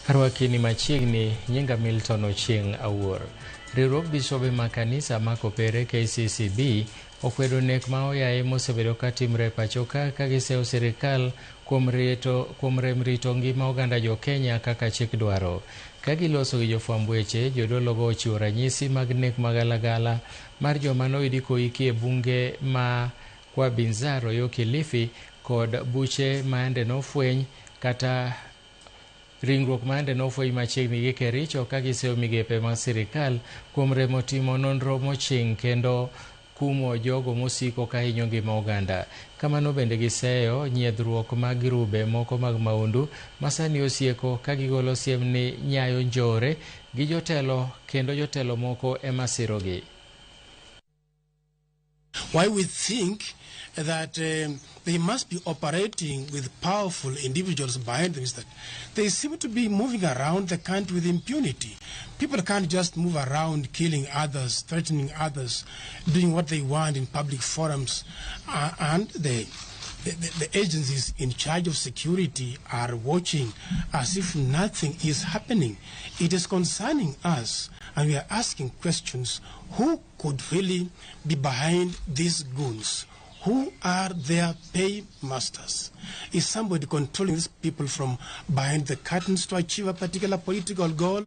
Arwakini machiegni nyinga Milton Ochieng' Awuor. Riwruog bishobe ma kanisa ma Kopere KCCB okwedo nek ma oyaye mosebedo ka timre e pacho ka ka giseyo sirikal kuom rito kuom rem rito ngima oganda jo Kenya kaka chik dwaro. Ka giloso gi jofwamb weche, jodologo ochiwo ranyisi mag nek magalagala mar joma noyudi koiki e bunge ma Kwa Binzaro yo Kilifi kod buche ma yande nofweny kata ringruok ma yande nofweny machiegni gi Kericho ka giseyo migepe mag sirikal kuom remo timo nonro moching kendo kumo jogo mosiko ka hinyo ngima oganda. Kamano bende giseyo nyiedhruok mag girube moko mag maundu masani osieko ka gigolo siem ni nyayo njore gi jotelo kendo jotelo moko ema sirogi. Why we think that they must be operating with powerful individuals behind them is that they seem to be moving around the country with impunity. People can't just move around killing others, threatening others, doing what they want in public forums, and the agencies in charge of security are watching as if nothing is happening. It is concerning us, and we are asking questions: who could really be behind these goons? Who are their paymasters? Is somebody controlling these people from behind the curtains to achieve a particular political goal?